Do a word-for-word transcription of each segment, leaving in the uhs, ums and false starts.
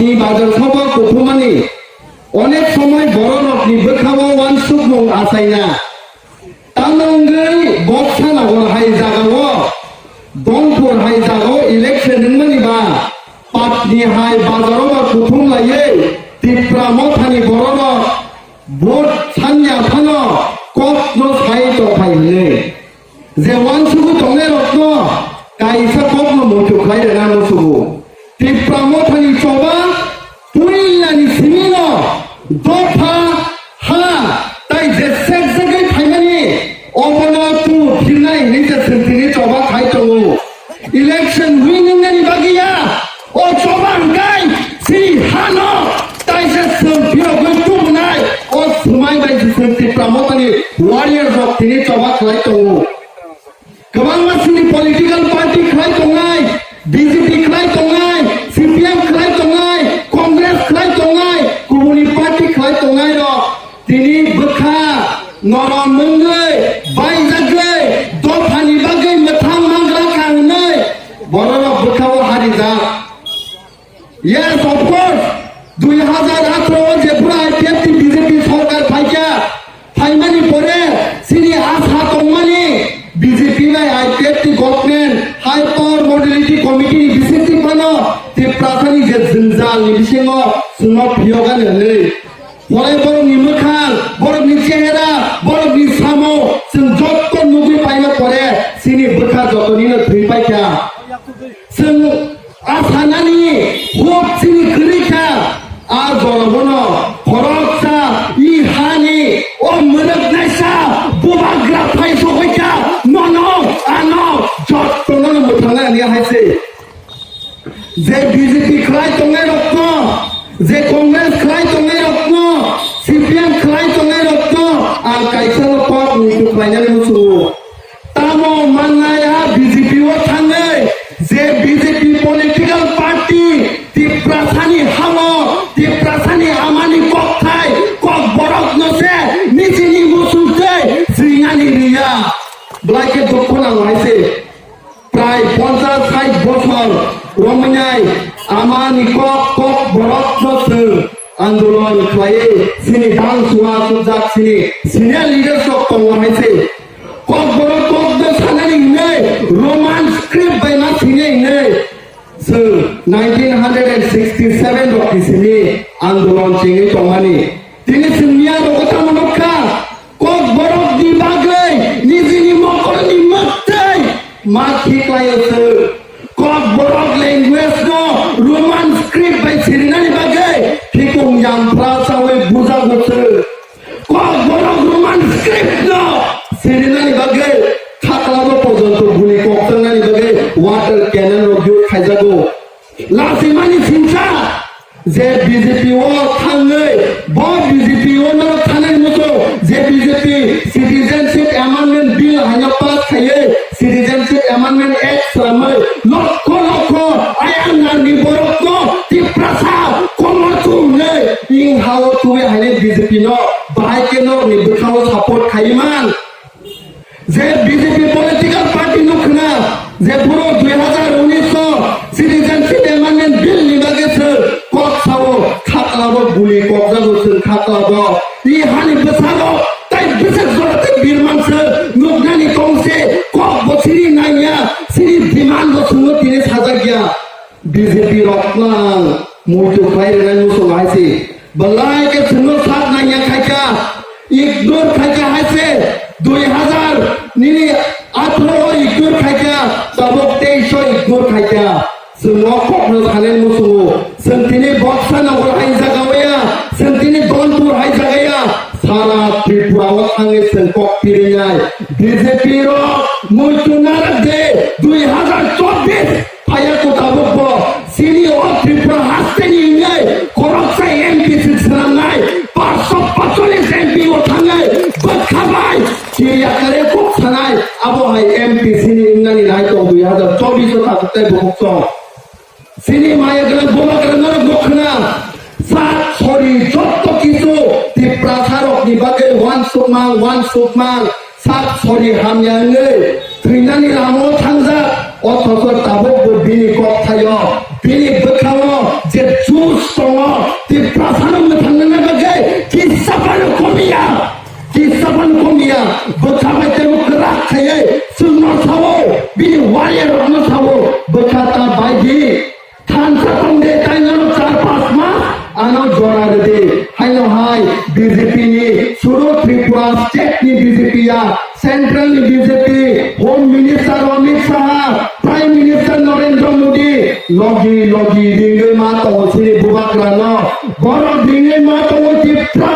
Ni bazar soba kuthumani onek somoi bororokni bwkhao uansukmung achaina. Tamno wngwi Boksa Nogor hai jagao, Dongpur hai jagao election wngmani ba Patni hai bazaro ba kuthum laiwi Tipra Mothani bororok vote sanya phano kokno sai tongphai hwnwi. Je uansugwi tongnairokno kaisa kokno muitu khlai rwna musugo. Tipra Mothani choba puilani simino dopha ha tai je sekjagwi phaimani obono tu phirnai hinwi je chwng tini choba khai tongo. Election winning nani bagwi ya. O choba hwnkhe chini hano taisa chwng phirogwi tubunai. O swmai bai chwng Tipra Mothani warrior rok tini choba khlai tongo. Kwbangma chini political party khlai tongnai, B J P khlai tongnai, C P M khlai tongnai, Congress khlai tongnai, kubuni party khlai tongnai rok. Tini bwkha norom wngwi, baijagwi, dophani bagwi mwthang mangra kha hwnwi bororok bwkhao harijak. Yes, of course, dui hazar atharo o jephuru I P F T B J P sorkar phaikha, phaimani pore chini asa tongmani B J P bai I P F T government high power modality committee ni bisingtwi phano Tiprasani je jwngjal ni bisingo chwngno phiyokani hwnwi. Pore borokni mwkhang, borokni chehera, borokni samung chwng jotto nugwi paina pore chini bwkha jotonino thwi paikha. Chwng a sanani huk chini kwrwi kha. A jora bono khoroksa i hani o mwrwknaisa bubagra phai sogwi kha. Nono ano jottono mwthangna ani hai se. Je B J P khlai tongnai rokno, je Congress khlai tongnai rokno, C P M khlai tongnai rokno ang kaisa no kok muitu khlainani muchungo. Tamo mannai a B J P o thangwi je B J P political party Tiprasani hao, Tiprasani amani kokthai, kokborokno se nijini muchungtwi swinani riya. Belai khe dukho nango hai se. Prai ponchas sait bosor romwinai amani kok kokborokno chwng andolon khlaiwi chini bang sua chukjak chini senior leaders rok tongo hai se. Kokborok kokno sanani hwnwi Roman script bai ma sini hwnwi chwng nineteen hundred and sixty seven rok ni simi andolon chengwi tongmani. Tini chwng miya rogo tamo nukha, kokborokni bagwi nijini mokolni mwktwi ma khiklaio chwng. Kokborok language no Roman script bai sirinani bagwi thikung yamphra chawi bujago chwng. Kokborok Roman script no sirinani bagwi khaklabo porjonto guli kokjaknani bagwi water cannon rok use khaijago. Lasimani singsa je B J P o thangwi bo B J P o no thanai muchung je B J P Citizenship Amendment Bill haino pass khaiwi Citizenship Amendment Act swlamwi lokho lokho ayang nangni borokno Tiprasa komor chumnwi ing hao tubui haino B J P no bahai khe norokni bwkhao support khaiman. Je B J P political party no khna je boro dui hazar unis o Citizenship Amendment Bill ni bagwi se kok sao khaklabo guli kokjago se khaklabo. I hani bwsaro tai bwswk jora tei birman se nuknani tongse kok bo siri nangya siri demand bo chwngno tini sajakya. B J P rok mang muitu khlai rwnai muchung hai se. Belai khe chwngno sak nangya khaikha, ignore khaikha hai se. Dui hazar nini atharo o ignore khaikha, tabuk teis o ignore khaikha. Chwng o kokno sanai muchungo. Chwng tini Boksa Nogor hai jaga o ya, chwng tini Donpur hai jaga ya. Sara Tripura o thangwi chwng kok pirinai. B J P rok muitu narak de dui hazar chobbish. Phaiya ko tabuk bo chini o Tripura haste ni wngnai khoroksa M P si swnamnai, paanch sho paanchchollish M P o thangnai bwkha bai kiriya kare kok sanai abo hai M P si ni wngnani nai tong dui hazar chobbish o tabuk tai bukhuk song. Chini maya gwnang boba gwnang norok bo khna sak sori jotto kisu Tiprasa rok ni bagwi uansukmang uansukmang sak sori hamya wngwi thwinani lama o thangjak, othocho tabuk bo bini kokthaio, bini bwkhao je juice Bini warrior rokno sao, bwkha ta baidi. Thansa tongde taino char pas mas ano jora rwdi. Haino hai B J P ni suro Tripura state ni B J P ya, central ni B J P, Home Minister Amit Shah, Prime Minister Narendra Modi, logi logi ringwi ma tongo chini bubagrano. Borok ringwi ma tongo Tipra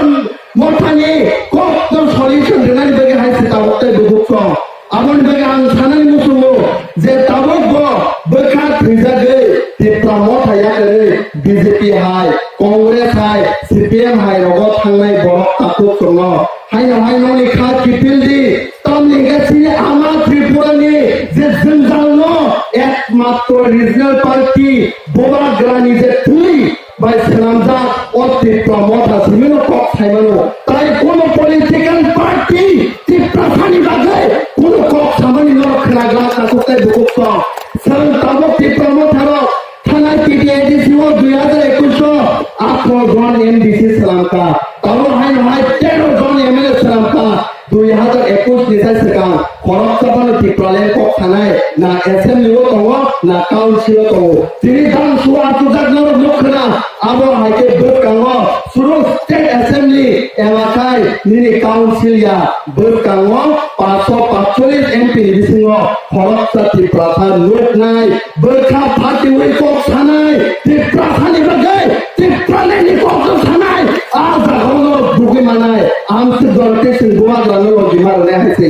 mothani kokno solution rwnani bagwi hai se tabuk tei bubuk tong. Aboni bagwi ang sanani muchungo je tabuk bo bwkha thwijagwi Tipra motha yakarwi B J P hai, Congress hai, C P M hai rogo thangnai borok takhuk tongo. Haino hai nokni kha kipildi, tamni hwnkhe chini ama Tripura ni je jwngjal no ekmatro regional party bubagra ni je twi bai swnamjak o Tipra motha simino kok saimano. Tai kono political party Tiprasani bagwi kono kok samani norok khnaglak takhuk tei bukuk tong. Chwng tabuk Tipra motharok thanai T T A D C o dui hajar ekwis o atharo jon M D C swnamkha. Tabuk haino hai tero jon M L A swnamkha. Dui hajar ekwis ni sai swkang khoroksa phano Tipraland kok sanai na assembly o tongo na council o tongo. Tini dam suwa achukjak norok nuk khna abo hai khe bwskango suru state assembly elakai nini council ya bwskango paanch sho patchollish M P ni bisingo khoroksa Tiprasa nuknai bwkha phatiwi kok sanai Tiprasani bagwi Tipralandni kokno sanai, a jagao norok bugwi manai, amswk dol tei chwng bubagrano logi ma rwnai hai se.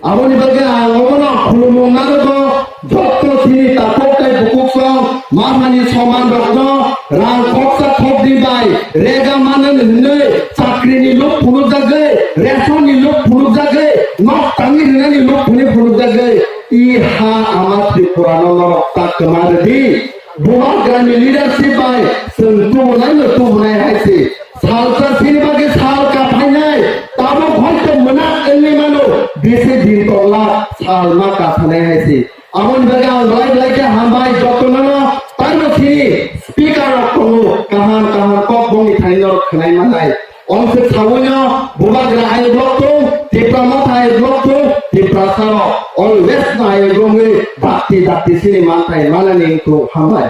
Aboni bagwi ang obono khulumung narogo, jotto chini takhuk tei bukuksong, mamani soman rokno, rang khoksa khokdi bai, rega manani hwnwi, chakrini luk phunukjagwi, resonni luk phunukjagwi, nok tangwi rwnani luk phunwi phunukjagwi, i ha ama Tripurano norok ta kwma rwdi. Bubagrani leadership bai chwng tubunai no tubunai hai se. Salsa sini bagwi sal kaphainai, tabuk hoito mwnak wngwi mano, bisi din tongla sal ma kaphanai hai se. Aboni bagwi ang belai belai khe hambai jotono no, tamo sini speaker rok tongo, kaham kaham kok bongni thani norok khwnai manai. Ongse sawino bubagra ayok lok tong, Tipra motha ayok lok tong, Tiprasa rok always no ayok longwi dakti dakti sini manthai manani wngkuk hambai.